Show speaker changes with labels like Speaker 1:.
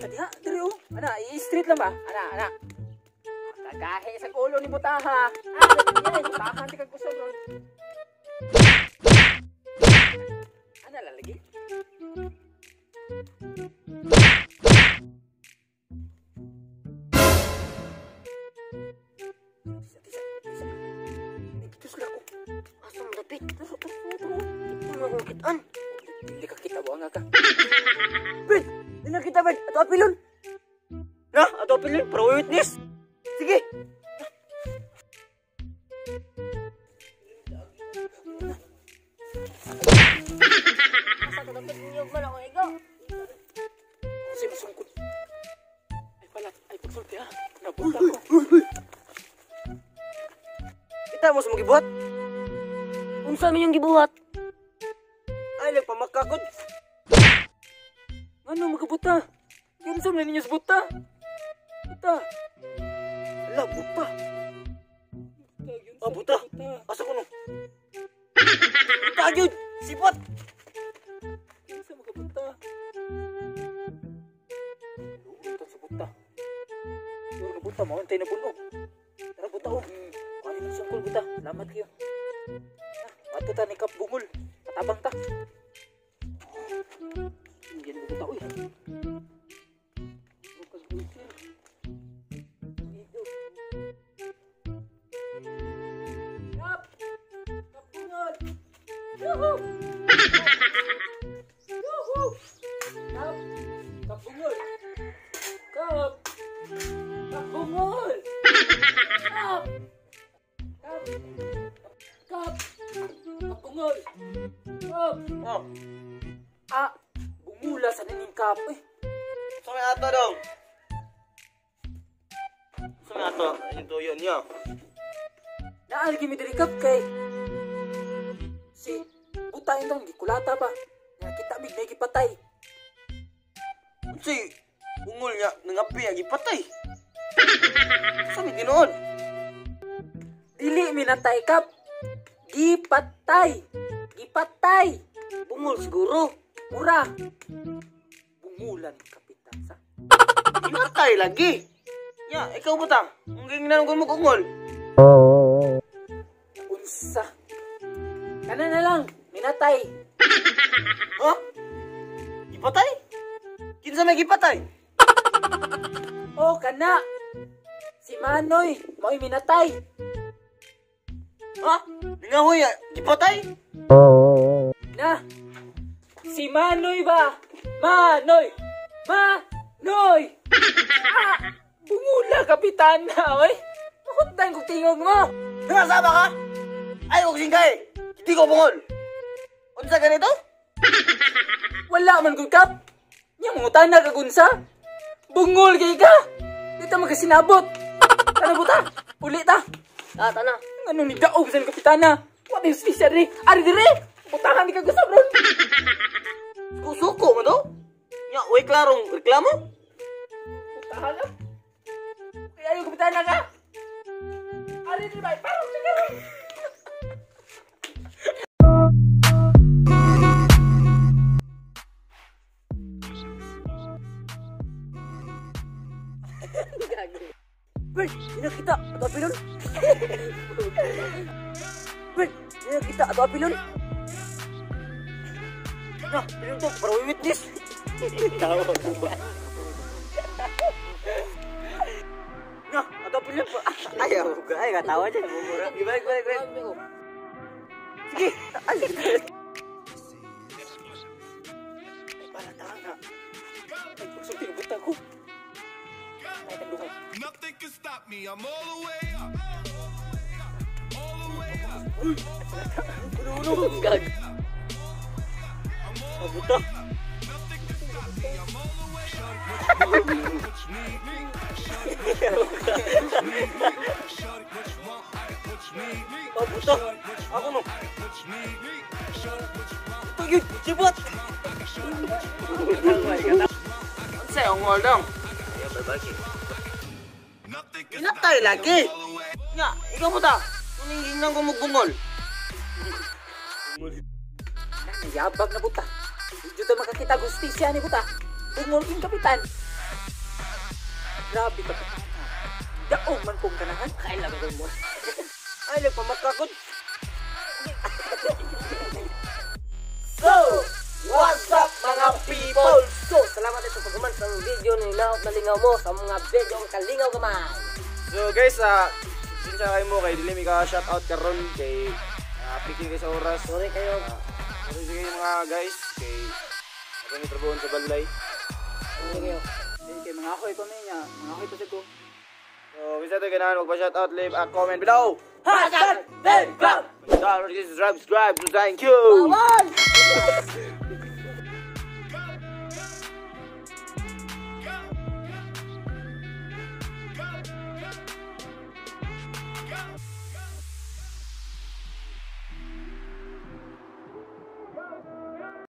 Speaker 1: Sa diha, diri oh. Ana, i-street lang ba? Ana, ana. Kagahe sa ulo ni Butaha. Ah, butahan di kag kusog ron. Ana lalagi. Tisa, tisa, tisa. Nagkitus lang ko.
Speaker 2: Asa mo dapit?
Speaker 1: Turo, turo, turo.
Speaker 2: Hindi mo akong kitaan.
Speaker 1: Hindi ka kita, buang ka.
Speaker 2: Bert! Hindi na kita, Bert! Ato apilon!
Speaker 3: Na! Ato apilon! Para witness! Sige!
Speaker 2: Asa ka dapit? Niyog man ako, ego!
Speaker 1: Kasi masungkot. Ay pala, ay pagsulti ha. Nabuta ko.
Speaker 3: Kita mo sa mga gibuhat?
Speaker 2: Unsa man yung gibuhat?
Speaker 3: Ay, lang pamakakod.
Speaker 1: Ano magabuta? Ganun sa ninyo sa buta? Buta.
Speaker 3: Ala, buta. Ah, buta. Asa ko no? Buta, gyud. Sipat.
Speaker 1: Ganun sa magabuta. Luutan sa buta. Siguro na buta, mauntay na bunog. Tara, buta, oh. Ano yung sungkol, buta? Salamat kayo. Ah, ato ta ni Kap Bungol. Patabang ta. Indian mo buta, uy. Bukas buta. Kap! Kap Bungol! Yuhu! Yuhu! Kap! Kap Bungol! Kap! Kap Bungol! Kap! Kap! Kap! Kap Bungol! Kap!
Speaker 3: Oh,
Speaker 1: Ah, bungula sa nining kap eh.
Speaker 3: sa may ato dong. Sa may ato, yung tuyo niya.
Speaker 1: Naalgi mi diri kap kay si buta yung tong gikulata pa. Nakita mig may gipatay.
Speaker 3: Unsay bungol niya, nangapi niya, gipatay. Sa may ginoon.
Speaker 1: Dili mi natay kap. Gipatay. Gipatay.
Speaker 2: Bungol siguro.
Speaker 1: Mura. Bungulan kapitan sa.
Speaker 3: Pinatay lagi. Ya, ikaw buta. Ang gingnan ko mo bungol.
Speaker 1: Unsa. Kana na lang, minatay.
Speaker 3: Ha? Gipatay? Kinsa may gipatay?
Speaker 1: Oh, kana. Si Manoy, mao'y minatay.
Speaker 3: Ha? Lingahoy, gipatay?
Speaker 1: Na. Si Manoy ba? Manoy! Manoy! Ah, bungula kapitan na, oy. Makuntan kong tingog mo.
Speaker 3: Nangasama ka? Ay, og singkay. Hindi ko bungol. Unsa ganito?
Speaker 1: Wala man kong kap. Nya mangutana ka gunsa. Bungol kay ka. Di ta magkasinabot. Tara buta. Uli ta.
Speaker 2: Ah, tana.
Speaker 1: Ano ni daog sa kapitana? What is this ari? Ari dire. Butahan di ka gusab ron.
Speaker 3: Suko man to? Nya, way klarong reklamo?
Speaker 1: Butahan na. Kaya ayo kapitana ka. Ari dire bay. Parang sige ron.
Speaker 2: Bert! Hindi na kita! Ato apilon! Bert! Hindi na kita! Ato apilon!
Speaker 3: Na, pilon to, para we witness. Na, ato pilon pa. Ayaw, ay, katawa dyan. Ibalik, balik, balik. Sige, ay. Ay, pala, tanga na.
Speaker 1: Ay, pagsulti ng buta ko. Ay, tanduhay.
Speaker 4: Nothing can stop me. I'm all the way up. All the way up.
Speaker 2: Gag!
Speaker 3: Mabuta.
Speaker 4: Nothing can stop me. I'm all the way up. What you need? Shorty, what you want? I got what you need.
Speaker 3: Mabuta. Ako no.
Speaker 4: I got what you need. Shorty, what you want?
Speaker 3: Ito yun, sibot. Unsa yung ungol dong?
Speaker 4: Nothing can stop
Speaker 3: Pinatay
Speaker 4: me.
Speaker 3: lagi.
Speaker 4: I'm all the way.
Speaker 3: Nya, ikaw buta. Kuningin ko mo bungol.
Speaker 1: Nayabag na buta. Hindi ta makakita gustisya ni buta. Bungol king kapitan. Grabe ka pa. Daog man kong ganahan.
Speaker 2: Kain lang ako mo.
Speaker 3: Ay, nagpamakakod.
Speaker 2: So, what's up, mga people? So, salamat sa paghuman sa among video ni naot na lingaw mo sa mga video ang kalingaw gamay.
Speaker 5: So guys, sinsya kayo mo kay dili mi ka shout out karon kay picking kay sa oras.
Speaker 2: Sorry kayo.
Speaker 5: Sorry sa kayo mga guys kay ako ni trabaho sa balay.
Speaker 2: Sorry kayo.
Speaker 1: Eh, kay mga ahoy pa niya. Mga ahoy pa sa ko.
Speaker 5: So, bisa to ganahan magpa shout out, leave a comment below.
Speaker 2: #Ben Bam!
Speaker 5: Subscribe, subscribe, thank you.
Speaker 2: Bye!